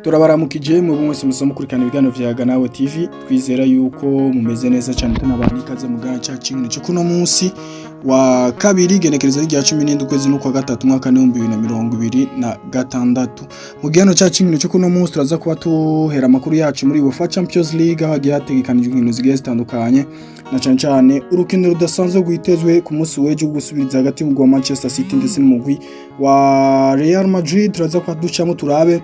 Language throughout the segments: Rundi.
Turabaramukije mu mwese musa mukurikirana ibiganiro vya Yaga Nawe TV. Twizera yuko mumeze neza cyane, tunabaha ikaze mu gana cyacu c'inkino cyo kuno munsi wa kabiri, genekerezo rya 17 ukwezi n'ukwa gatatu, mwaka 2026. Mu gihano cyacu c'inkino cyo kuno munsi, turaza kuba tuhera amakuru yacu muri UEFA Champions League, aho hagiye hategekanijwe inkino zigiye zitandukanye, na cyane cyane urukino rudasanzwe rwitezwe ku munsi w'ejo gusubiriza hagati y'umugwi wa Manchester City ndetse n'umugwi wa Real Madrid. Turaza kuba ducamo turabe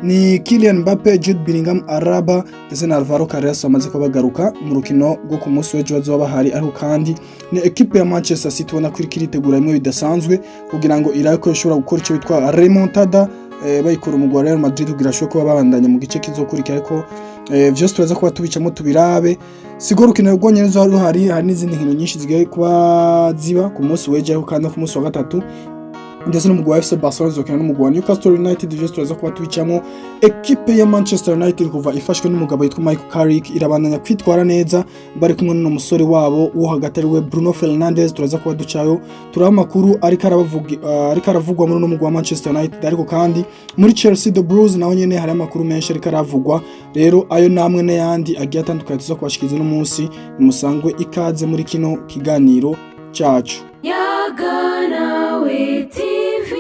ni Kylian Mbappe, Jude Bellingham, Alaba ndetse na Alvaro Carreras bamaze kuba bagaruka mu rukino rwo ku munsi w'ejo bazoba bahari. Ariko kandi ni equipe ya Manchester City ubona ko iriko iritegura bimwe bidasanzwe kugira ngo irabe ko ishobora gukora icyo bitwa remontada, bayikura umugwi wa Real Madrid kugira ashobore kuba babandanya mu gice kizokurikira. Ariko vyose turaza kuba tubicamo tubirabe. Sigo rukino rwonyene ruzoba ruhari, hari n'izindi nkino nyinshi zigiye kuba ziba ku munsi w'ejo, ariko kandi no ku munsi wa gatatu ndetse n'umugwi wa FC Barcelona uzokina n'umugwi wa Newcastle United. Vyose turaza kuba tubicamo. Ekipe ya Manchester United kuva ifashwe n'umugabo yitwa Michael Carrick irabandanya kwitwara neza, bari kumwe n'uno musore wabo wo hagati ari we Bruno Fernandes. Turaza kuba ducayo turaba amakuru ariko arabavuga, ariko aravugwa muri uno mugwi wa Manchester United. Ariko kandi muri Chelsea, The Blues, naho nyene hari amakuru menshi ariko aravugwa. Rero ayo namwe n'ayandi agiye atandukanye tuza kubashikiriza uno munsi. Nimusangwe ikaze muri kino kiganiro cacu. Yaga Nawe TV.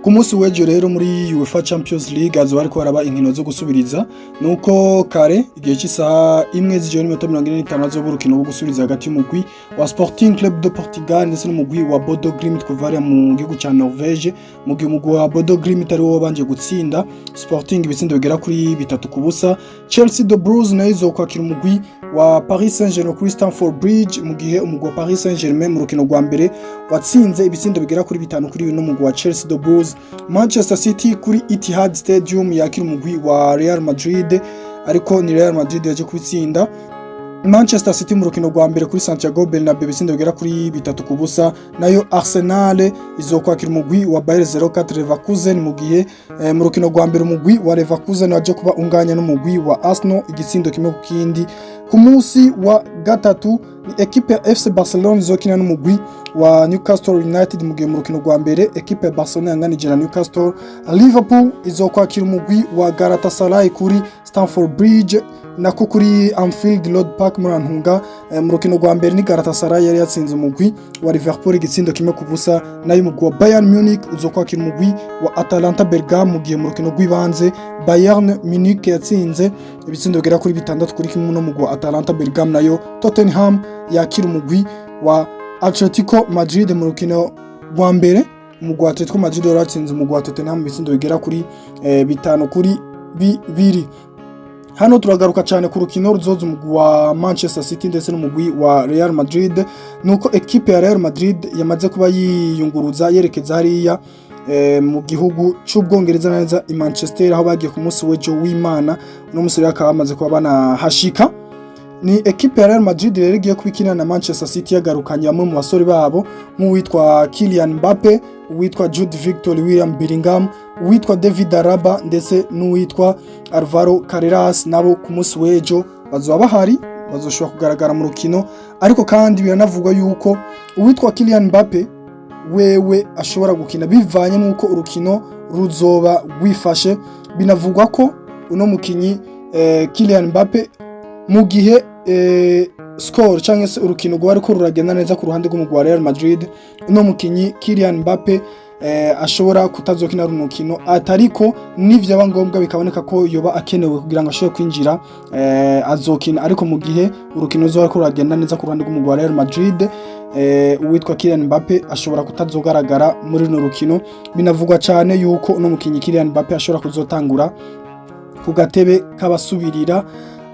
Ku munsi w'ejo rero muri UEFA Champions League hazoba hariko haraba inkino zo gusubiriza. Nuko kare igihe cy'isaha 1 z'ijoro n'iminota 45 hazoba urukino rwo gusubiriza hagati y'umugwi wa Sporting Club de Portugal ndetse n'umugwi wa Bodo Glimt kuva hariya mu gihugu ca Norvege, mu gihe umugwi wa Bodo Glimt ari wo wabanje gutsinda Sporting ibitsindo bigera kuri 3-0. Chelsea, The Blues, nayo izokwakira umugwi wa Paris Saint-Germain kuri Stamford Bridge, mu gihe umugwi wa Paris Saint-Germain mu rukino rwa mbere watsinze ibitsindo bigera kuri 5-2 n'umugwi wa Chelsea, The Blues. Manchester City kuri Etihad Stadium yakira umugwi wa Real Madrid, ariko ni Real Madrid yaje kubitsinda Manchester City mu rukino rwa mbere kuri Santiago Bernabeu ibitsindo bigera kuri 3-0. Nayo Arsenal izokwakira umugwi wa Bayer 04 Leverkusen, mu gihe mu rukino rwa mbere umugwi wa Leverkusen waje kuba unganya n'umugwi wa Arsenal igitsindo 1-1. Ku munsi wa gatatu ni ekipe ya FC Barcelona izokina n'umugwi wa Newcastle United, mu gihe mu rukino rwa mbere ekipe ya Barcelona yanganije na Newcastle. Liverpool izokwakira umugwi wa Galatasaray kuri Stamford Bridge, nako kuri Anfield Road Park, Murantunga. Mu rukino rwa mbere ni Galatasaray yari yatsinze umugwi wa Liverpool igitsindo 1-0. Nayo umugwi wa Bayern Munich uzokwakira umugwi wa Atalanta Bergamo, mu gihe mu rukino rw'ibanze Bayern Munich yatsinze ibitsindo bigera kuri 6-1 n'umugwi wa Atalanta Bergamo. Nayo Tottenham yakira umugwi wa Atletico Madrid. Mu rukino rwa mbere umugwi wa Atletico Madrid wari watsinze umugwi wa Tottenham ibitsindo bigera kuri 5-2. Hano turagaruka cyane ku rukino ruzoza umugwi wa Manchester City ndetse n'umugwi wa Real Madrid. Nuko ekipe ya Real Madrid yamaze kuba yiyunguruza yerekeza hariya mu gihugu c'Ubwongereza, neza i Manchester, aho bagiye ku munsi w'ejo w'Imana. Uno munsi rero akaba bamaze kuba banahashika. Ni ekipe ya Real Madrid rero igiye kubikina na Manchester City yagarukanye bamwe mu basore babo nk'uwitwa Kylian Mbappe, uwitwa Jude Victor William Bellingham, uwitwa David Alaba ndetse n'uwitwa Alvaro Carreras. Nabo ku munsi w'ejo bazoba bahari, bazoshobora kugaragara mu rukino. Ariko kandi biranavugwa yuko uwitwa Kylian Mbappe wewe ashobora gukina bivanye n'uko urukino ruzoba rwifashe. Binavugwa ko uno mukinyi Kylian Mbappe, mu gihe score cyangwa se urukino rwari ariko ruragenda neza ku ruhande rw'umugwi wa Real Madrid, uno mukinyi Kylian Mbappe ashobora kutazokina runo rukino, atariko nivyaba ngombwa bikaboneka ko yoba akenewe kugira ngo ashobore kwinjira, azokina. Ariko mu gihe urukino ruzoba ariko ruragenda neza ku ruhande rw'umugwi wa Real Madrid, uwitwa Kylian Mbappe ashobora kutazogaragara muri runo rukino. Binavugwa cyane yuko uno mukinyi Kylian Mbappe ashobora kuzotangura ku gatebe k'abasubirira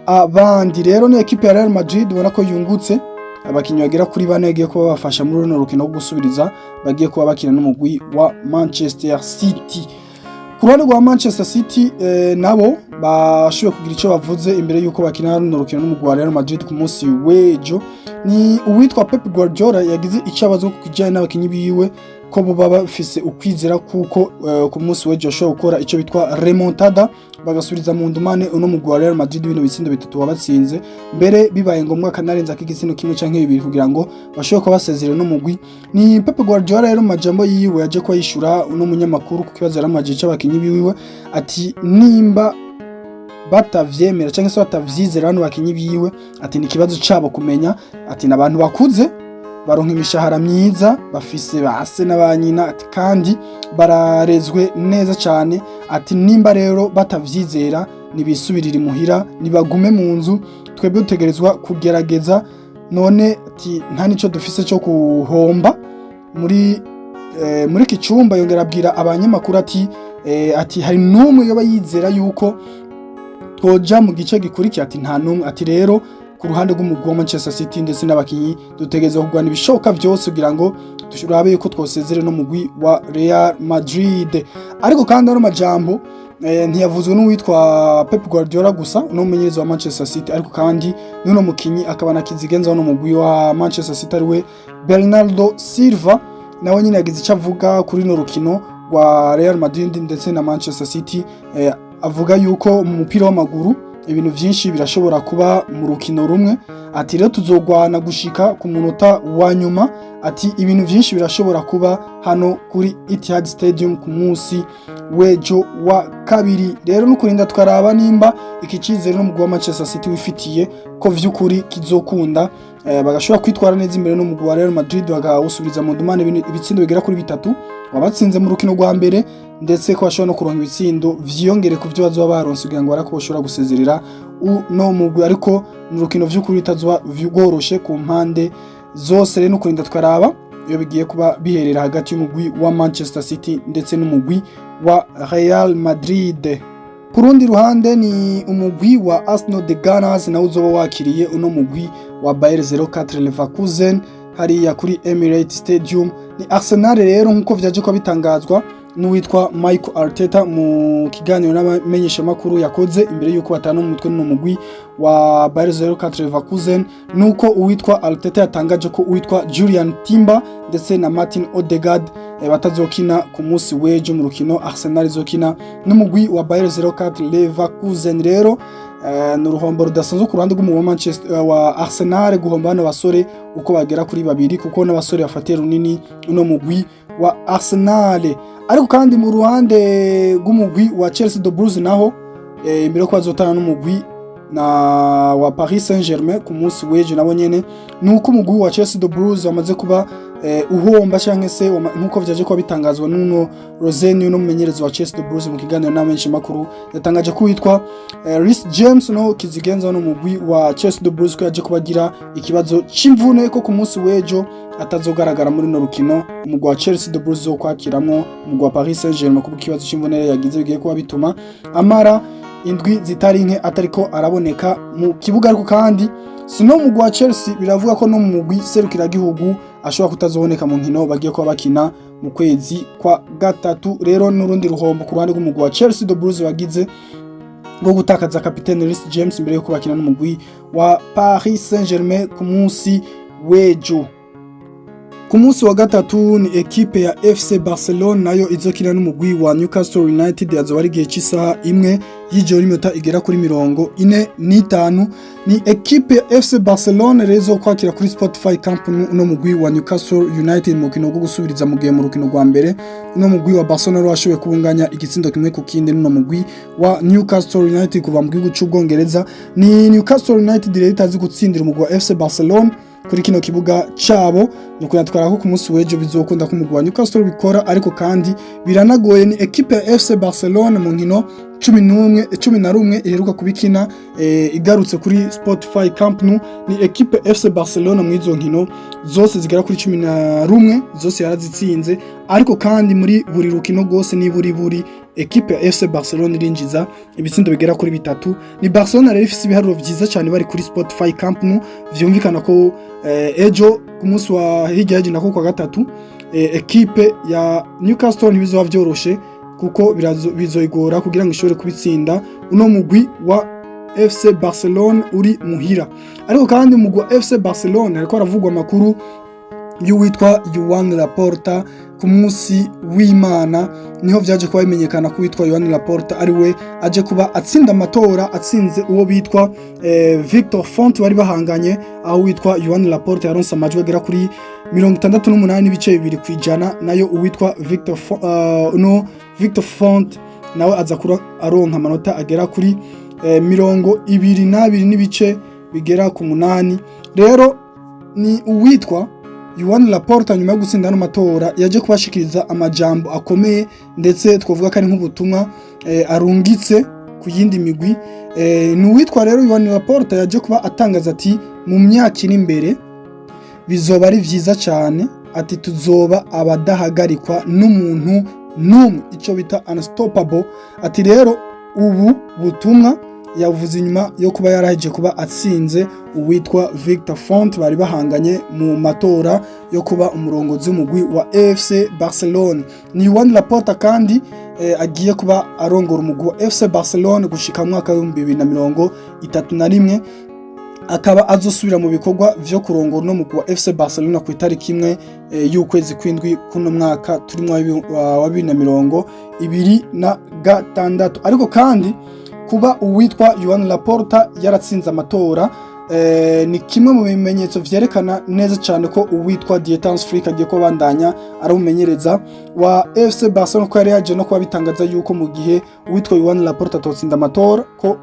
abandi. Rero ni ekipe ya Real Madrid ubona ko yungutse abakinyi bagera kuri bane bagiye kuba bafasha muri runo rukino rwo gusubiriza bagiye kuba bakina n'umugwi wa Manchester City. Ku ruhande rwa Manchester City, nabo bashoboye kugira icyo bavuze imbere y'uko bakina runo rukino n'umugwi wa Real Madrid ku munsi w'ejo. Ni uwitwa Pep Guardiola yagize icyo abaza ku kijyanye n'abakinyi biwe. ko boba bafise ukwizera kuko ku munsi w'ejo bashobora gukora ico bitwa remontada, bagasubiza mu ndumane uno mugwi wa Real Madrid bino bitsindo bitatu wabatsinze, mbere bibaye ngombwa akanarenza k'igitsindo kimwe canke bibiri kugira ngo bashobore kuba basezerera no mugwi. Ni Pep Guardiola rero mu majambo yiwe yaje kuba yishura uno munyamakuru ku kibazo yaramajije c'abakinyi biwiwe, ati nimba batavyemera cyangwa se batavyizera bano bakinyi biwe, ati ni ikibazo cabo kumenya, ati n'abantu bakuze baronka imishahara myiza, bafise base n'abanyina, ati kandi bararezwe neza cyane, ati nimba rero batavyizera nibisubirire imuhira, nibagume mu nzu, twebwe dutegerezwa kugerageza. None ati nta nico dufise cyo kuhomba muri iki cyumba. Yongera abwira abanyamakuru ati hari n'umwe yoba yizera yuko twoja mu gice gikurikira? Ati nta n'umwe. Ati rero ku ruhande rw'umugwi wa Manchester City ndetse n'abakinyi dutegerezwa kurwana ibishoboka vyose kugira ngo turabe yuko twosezere no mugwi wa Real Madrid. Ariko kandi ano majambo ntiyavuzwe n'uwitwa Pep Guardiola gusa, uno mumenyereza wa Manchester City, ariko kandi n'uno mukinyi akaba na kizigenza w'uno mugwi wa Manchester City, ariwe Bernardo Silva, nawe nyine yagize icyo avuga kuri runo rukino rwa Real Madrid ndetse na Manchester City. Avuga yuko mu mupira w'amaguru ibintu vyinshi birashobora kuba mu rukino rumwe, ati rero tuzogwana gushika ku munota wa nyuma, ati ibintu vyinshi birashobora kuba hano kuri Etihad Stadium ku munsi w'ejo wa kabiri. Rero nukurinda twaraba nimba iki cizere n'umugwi wa Manchester City wifitiye ko vy'ukuri kizokunda, bagashobora kwitwara neza imbere n'umugwi wa Real Madrid, bakawusubiza mu ndumane ibitsindo bigera kuri bitatu wabatsinze mu rukino rwa mbere, ndetse ko bashobora no kuronka ibitsindo vyiyongere ku vyo bazoba baronse kugira ngo barako bashobora gusezerera uno mugwi. Ariko ni urukino vy'ukuri rutazoba rworoshe ku mpande zose. Rero nukurinda twaraba iyo bigiye kuba biherera hagati y'umugwi wa Manchester City ndetse n'umugwi wa Real Madrid. Ku rundi ruhande ni umugwi wa Arsenal, the Gunners, nawe uzoba wakiriye uno mugwi wa Bayer 04 Leverkusen hariya kuri Emirates Stadium. Ni Arsenal rero, nkuko vyaje kuba bitangazwa n'uwitwa Michael Arteta mu kiganiro n'abamenyeshamakuru yakoze imbere y'uko batana umutwe n'uno mugwi wa Bayer 04 Leverkusen, nuko uwitwa Arteta yatangaje ko uwitwa Julian Timber ndetse na Martin Odegaard batazokina ku munsi w'ejo mu rukino Arsenal izokina n'umugwi wa Bayer 04 Leverkusen. Rero ni uruhombo rudasanzwe ku ruhande rw'umugwi wa Manchester wa Arsenal guhomba bano basore uko bagera kuri babiri, kuko n'abasore bafatiye runini uno mugwi wa Arsenal. Ariko kandi mu ruhande rw'umugwi wa Chelsea, the Blues, naho imbere yo bazotana n'umugwi na wa Paris Saint-Germain ku munsi w'ejo, nabo nyene nuko umugwi wa Chelsea, the Blues, wamaze kuba uhomba canke se nkuko vyaje kuba bitangazwa n'uno Rosenior, no mumenyereza wa Chelsea, the Blues, mu kiganiro n'amenshi makuru yatangaje ko witwa Reece James no kizigenza no mugwi wa Chelsea, the Blues, ko yaje kubagira ikibazo c'imvune, ko ku munsi w'ejo atazogaragara muri no rukino umugwi wa Chelsea, the Blues, zo kwakiramwo umugwi wa Paris Saint-Germain, kuko ikibazo c'imvune yagize bigiye kuba bituma amara indwi zitari nke atariko araboneka mu kibuga. Ariko kandi si no mugwi wa Chelsea, biravuga ko no mu mugwi serukiragihugu ashobora kutazoboneka mu nkino bagiye kuba bakina mu kwezi kwa gatatu. Rero n'urundi ruhombo ku ruhande rw'umugwi wa Chelsea, the Blues, wagize rwo gutakaza kapitene Reece James imbere yo bakina n'umugwi wa Paris Saint-Germain ku munsi w'ejo. Ku munsi wa gatatu ni ekipe ya FC Barcelona nayo izokina n'umugwi wa Newcastle United, yazoba ari igihe cy'isaha 1 y'ijoro n'iminota igera kuri 45. Ni ekipe ya FC Barcelona rero izokwakira kuri Spotify Camp Nou uno mugwi wa Newcastle United mu rukino rwo gusubiriza, mu gihe mu rukino rwa mbere uno mugwi wa Barcelona washoboye kubunganya igitsindo 1-1 n'uno mugwi wa Newcastle United kuva mu gihugu c'Ubwongereza. Ni Newcastle United rero itazi gutsindira umugwi wa FC Barcelona kuri kino kibuga cabo, nuko yatwara ko ku munsi w'ejo bizokunda ko umugwi wa Newcastle bikora, ariko kandi biranagoye. Ni ekipe ya FC Barcelona mu nkino 11 11 iheruka kubikina igarutse kuri Spotify Camp Nou, ni ekipe FC Barcelona mu izo nkino zose zigera kuri 11 zose yarazitsinze. Ariko kandi muri buri rukino rwose ni buri ekipe ya FC Barcelona irinjiza ibitsindo bigera kuri bitatu. Ni Barcelona rero ifise ibiharuro vyiza cyane bari kuri Spotify Camp Nou. Vyumvikana ko ejo ku munsi wa hirya y'ejo, nako kwa gatatu, ekipe ya Newcastle ntibizoba vyoroshe, kuko bizoyigora kugira ngo ishobore kubitsinda uno mugwi wa FC Barcelona uri muhira. Ariko kandi umugwi wa FC Barcelona ariko aravugwa amakuru. y'uwitwa Joan Laporta. Ku munsi w'Imana niho vyaje kuba bimenyekana ko uwitwa Joan Laporta ari we aje kuba atsinda amatora, atsinze uwo bitwa Victor Font bari bahanganye, aho witwa Joan Laporta yaronse amajwi agera kuri 68.2%, nayo uwitwa Victor no Victor Font nawe aza kura aronka amanota agera kuri 22.8. Rero ni uwitwa Joan Laporta, nyuma yo gutsinda ano matora, yaje kubashikiriza amajambo akomeye, ndetse twavuga ko ari nk'ubutumwa arungitse ku yindi migwi. Ni uwitwa rero Joan Laporta yaje kuba atangaza ati: "Mu myaka iri imbere bizoba ari vyiza cyane", ati: "Tuzoba abadahagarikwa n'umuntu n'umwe", icyo bita unstoppable. Ati rero ubu butumwa yavuze inyuma yo kuba yaraheje kuba atsinze uwitwa Victor Font bari bahanganye mu matora yo kuba umurongozi w'umugwi wa FC Barcelone. Ni Joan Laporta kandi agiye kuba arongora umugwi wa FC Barcelone gushika mu mwaka wa 2031, akaba azosubira mu bikorwa vyo kurongora no mugwi wa FC Barcelona ku itariki 1 y'ukwezi kw'indwi kuno mwaka turimo wa 2026. Ariko kandi kuba uwitwa Joan Laporta yaratsinze amatora ni kimwe mu bimenyetso vyerekana neza cyane ko uwitwa Dieter Hans Flick agiye kubandanya ari umumenyereza wa FC Barcelona, ko yari yaje no kuba bitangaza yuko mu gihe uwitwa Joan Laporta atotsinda amatora, ko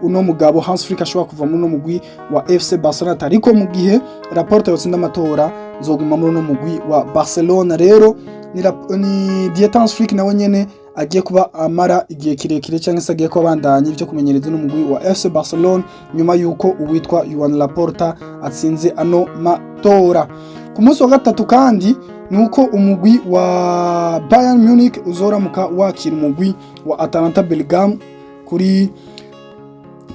uno mugabo Hans Flick ashobora kuva muri uno mugwi wa FC Barcelona, ariko mu gihe Laporta yotsinda amatora, nzoguma muri uno mugwi wa Barcelona. Rero ni Dieter Hans Flick nawe nyene agiye kuba amara igihe kirekire, cyangwa se agiye kuba abandanya ibyo kumenyereza n'umugwi wa FC Barcelona, nyuma yuko uwitwa Joan Laporta atsinze ano matora. Ku munsi wa gatatu kandi nuko umugwi wa Bayern Munich uzoramuka wakira umugwi wa Atalanta Bergamo kuri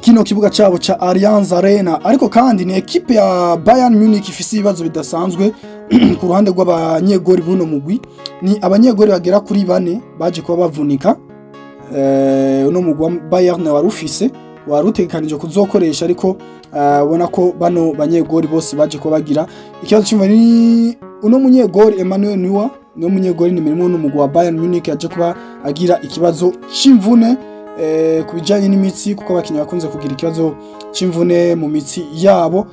kino kibuga cyabo cha Allianz Arena. Ariko kandi ni ekipe ya Bayern Munich ifise ibibazo bidasanzwe ku ruhande rw'abanyegori buno mugwi. Ni abanyegori bagera kuri bane baje kuba bavunika, uno mugwi wa Bayern wari ufise, wari utegekanije kuzokoresha, ariko ubona ko bano banyegori bose baje kuba bagira ikibazo cy'imvune. Ni uno munyegori Emmanuel Neuer, niwe munyegori nimero 1 n'umugwi wa Bayern Munich, yaje kuba agira ikibazo c'imvune ku bijanye n'imitsi, kuko abakinnyi bakunze kugira ikibazo c'imvune mu mitsi yabo.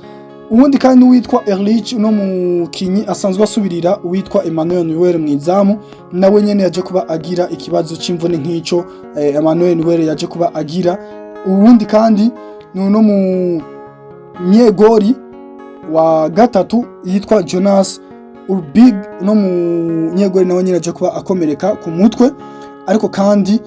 Ubundi kandi uwitwa Erlich, uno mukinyi asanzwe asubirira uwitwa Emmanuel Neuer mu izamu, nawe nyene yaje kuba agira ikibazo c'imvune nk'ico Emmanuel Neuer yaje kuba agira. Ubundi kandi ni uno munyegori wa gatatu yitwa Jonas Urbig, uno munyegori nawe nyene yaje kuba akomereka ku mutwe. Ariko kandi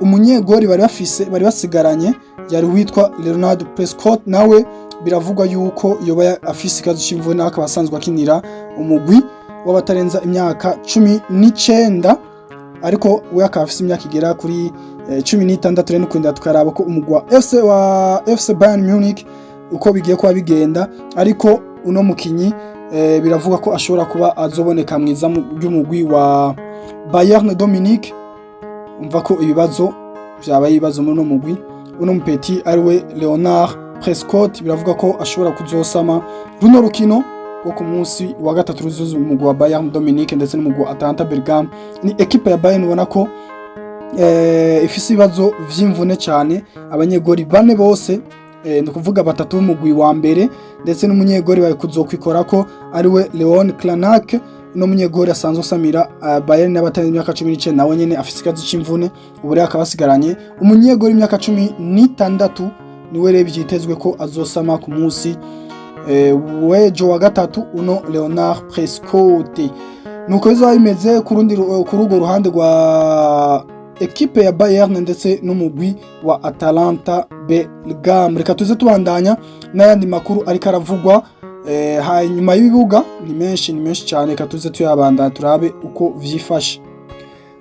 umunyegori bari bafise, bari basigaranye, yari witwa Leonard Prescott, nawe biravugwa yuko yoba afise ikibazo c'imvune, akaba asanzwe akinira umugwi w'abatarenza imyaka 19, ariko we akaba afise imyaka igera kuri 16. Rero nukwenda tukaraba ko umugwi wa FC Bayern Munich uko bigiye kuba bigenda, ariko uno mukinyi biravugwa ko ashobora kuba azoboneka mwiza ry'umugwi wa Bayern Dominique. Umva ko ibibazo vyabaye ibibazo muri uno mugwi. Uno mupeti ariwe Leonard Prescott biravuga ko ashobora kuzosama runo rukino rwo ku munsi wa gatatu ruzuza umugwi wa Bayern Dominique ndetse n'umugwi wa Atalanta Bergamo. Ni ekipe ya Bayern ubona ko ifise ibibazo vy'imvune cyane, abanyegori bane bose, ni ukuvuga batatu b'umugwi wa mbere ndetse n'umunyegori bari kuzokwikorako ariwe Leon Klanac. Uno munyegori asanzwe asamira Bayern n'abatarenze imyaka 19, nawe nyene afise ikibazo c'imvune. Ubu rero akaba asigaranye umunyegori w'imyaka 16, niwe rero vyitezwe ko azosama ku munsi w'ejo wa gatatu, uno Leonard Prescott. Nuko bizoba bimeze kuri urwo ruhande rwa ekipe ya Bayern ndetse n'umugwi wa Atalanta Bergamo. Reka tuze tubandanya n'ayandi makuru ariko aravugwa hanyuma y'ibibuga. Ni menshi, ni menshi cyane. Reka tuze tuyabandanya turabe uko vyifashe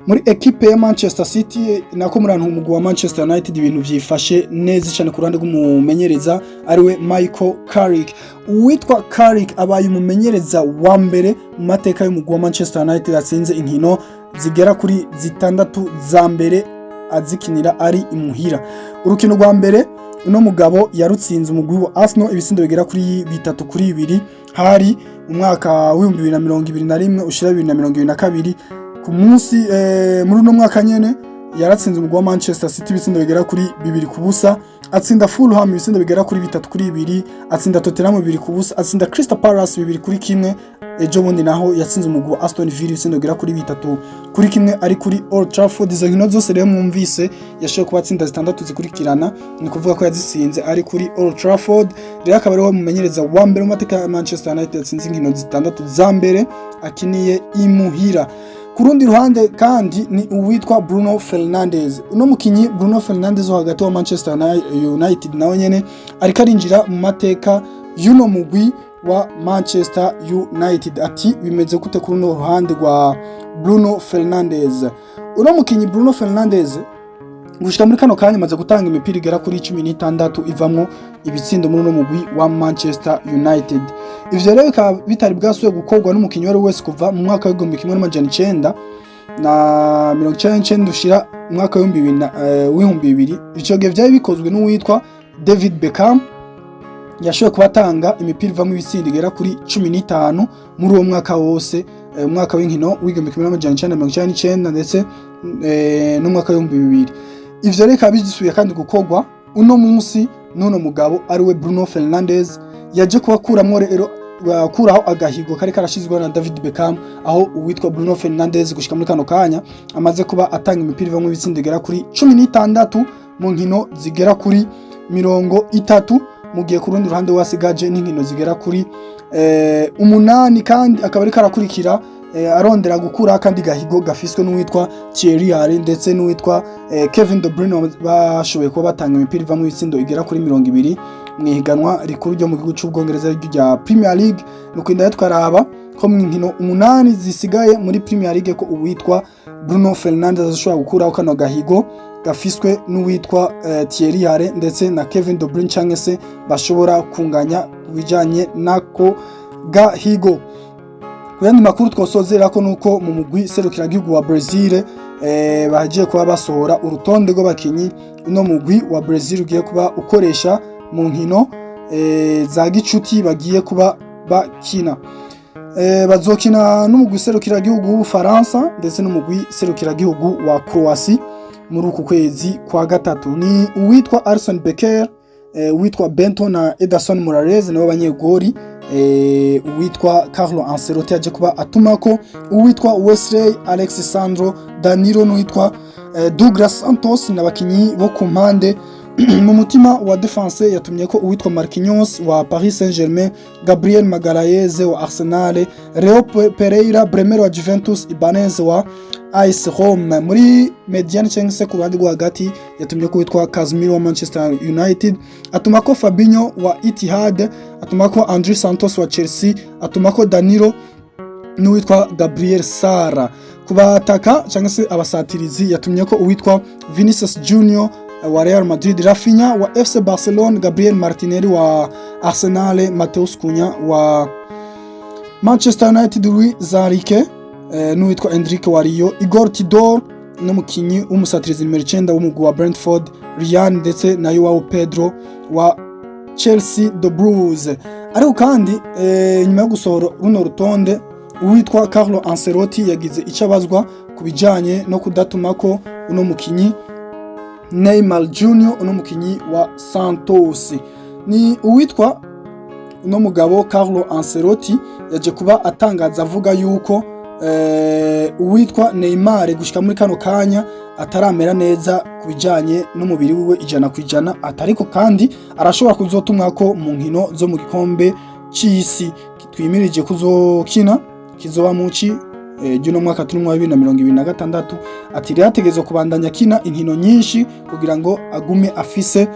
muri ekipe ya Manchester City, nako muri umugwi wa Manchester United. Ibintu vyifashe neza cyane ku ruhande rw'umumenyereza ariwe Michael Carrick. Uwitwa Carrick abaye umumenyereza wa mbere mu mateka y'umugwi wa Manchester United atsinze inkino zigera kuri zitandatu za mbere azikinira ari imuhira. Urukino rwa mbere Uno mugabo yarutsinze umugwi wa Arsenal ibitsindo bigera kuri 3-2, hari umwaka w'2021 ushira 2022. Ku munsi muri uno mwaka nyene yaratsinze umugwi wa Manchester City ibitsindo bigera kuri 2-0, atsinda Fulham ibitsindo bigera kuri 3-2, atsinda Tottenham 2-0, atsinda Crystal Palace 2-1. Ejo bundi naho yatsinze umugwi wa Aston Villa ibitsindo bigera kuri 3-1 ari kuri Old Trafford. Izo nkino zose rero mwumvise yashoboye kuba atsinda zitandatu zikurikirana, ni ukuvuga ko yazitsinze ari kuri Old Trafford. Rero akaba ariwe mumenyereza wa mbere mu mateka ya Manchester United yatsinze inkino zitandatu za mbere akiniye imuhira. Ku rundi ruhande kandi ni uwitwa Bruno Fernandes. Uno mukinyi Bruno Fernandes wo hagati wa Manchester United nawe nyene ariko arinjira mu mateka y'uno mugwi wa Manchester United. Ati bimeze gute kuri runo ruhande rwa Bruno Fernandes? Uno mukinyi Bruno Fernandes gushika muri kano kanya amaze gutanga imipira igera kuri 16 ivamwo ibitsindo muri uno mugwi wa Manchester United. Ivyo rero bikaba bitari bwasubiye gukorwa n'umukinyi uwo ari we wese kuva mu mwaka w'1999 ushira umwaka w'2000. Ico gihe vyari bikozwe n'uwitwa David Beckham, yashoboye kuba atanga imipira ivamwo ibitsindo igera kuri 15 muri uwo mwaka wose, umwaka w'inkino w'1999 ndetse n'umwaka w'2000. Ivyo rero bikaba bisubiye kandi gukorwa uno munsi n'uno mugabo ariwe Bruno Fernandes, yaje kubakuramwo rero gukuraho agahigo kari karashizweho na David Beckham, aho uwitwa Bruno Fernandes gushika muri kano kanya amaze kuba atanga imipira ivamwo ibitsindo igera kuri 16 mu nkino zigera kuri 30, mu gihe ku rundi ruhande wasigaje n'inkino zigera kuri 8, kandi akaba ariko arakurikira arondera gukura kandi gahigo gafiswe n'uwitwa Thierry Henry ndetse n'uwitwa Kevin De Bruyne, bashoboye kuba batanga imipira ivamwo ibitsindo igera kuri 20 mu ihiganwa rikuru ryo mu gihugu c'Ubwongereza rya Premier League. Nuko inda twaraba ko mu nkino 8 zisigaye muri Premier League ko uwitwa Bruno Fernandes ashobora gukuraho kano gahigo gafiswe n'uwitwa Thierry Henry ndetse na Kevin De Bruyne, canke se bashobora kunganya ku bijanye nako gahigo. Ku yandi makuru twosozera ko nuko mu mugwi serukiragihugu wa Brazil bagiye kuba basohora urutonde rw'abakinyi uno mugwi wa Brazil ugiye kuba ukoresha mu nkino za gicuti bagiye kuba bakina. Bazokina n'umugwi serukiragihugu w'Ubufaransa ndetse n'umugwi serukiragihugu wa Croatie muri uku kwezi kwa gatatu. Ni uwitwa Alisson Becker, uwitwa Bento na Ederson Moraes nibo banyegori, uwitwa Carlo Ancelotti yaje kuba atumako uwitwa Wesley, Alex Sandro, Danilo n'uwitwa Douglas Santos n'abakinyi bo ku mpande. Mu mutima wa défense yatumye ko uwitwa Marquinhos wa Paris Saint-Germain, Gabriel Magalhaes wa Arsenal, Leo Pereira, Bremer wa Juventus, Ibanez wa AS Rome. Muri médiane cyangwa se ku ruhande rwo hagati yatumye ko witwa Casemiro wa Manchester United, atuma ko Fabinho wa Etihad, atuma ko Andre Santos wa Chelsea, atuma ko Danilo n'uwitwa Gabriel Sara. Ku bataka cyangwa se abasatirizi yatumye ko uwitwa Vinicius Junior wa Real Madrid, Raphinha wa FC Barcelone, Gabriel Martinelli wa Arsenal, Matheus Cunha wa Manchester United, Luis Enrique n'uwitwa Endrick wa Rio, Igor Tudor n'umukinyi w'umusatirizi nimero 9 w'umugwi wa Brentford, Ryan ndetse na Joao Pedro wa Chelsea the Blues. Ariko kandi nyuma yo gusohora runo rutonde, uwitwa Carlo Ancelotti yagize icyo abazwa ku bijanye no kudatuma ko uno mukinyi Neymar Junior, uno mukinyi wa Santos. Ni uwitwa uno mugabo Carlo Ancelotti yaje kuba atangaza avuga yuko uwitwa Neymar gushika muri kano kanya ataramera neza ku bijanye n'umubiri wiwe 100%, atariko kandi arashobora kuzotumwa ko mu nkino zo mu gikombe c'isi twimirije kuzokina, kizoba muci ry'uno mwaka turimo wa 2026. Ati rero ategerezwa kubandanya akina inkino nyinshi kugira ngo agume afise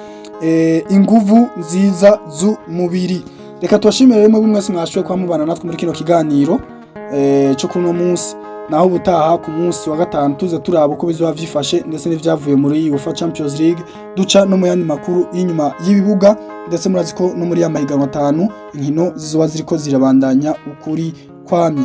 inguvu nziza z'umubiri. Reka tubashimire rero mwebwe mwese mwashoboye kuba mubana natwe muri kino kiganiro cyo kuri uno munsi. Naho ubutaha ku munsi wa gatanu tuza turaba uko bizoba vyifashe ndetse n'ivyavuye muri UEFA Champions League, duca no mu yandi makuru y'inyuma y'ibibuga, ndetse murazi ko no muri ya mahiganwa atanu inkino zizoba ziriko zirabandanya ukuri kwamye.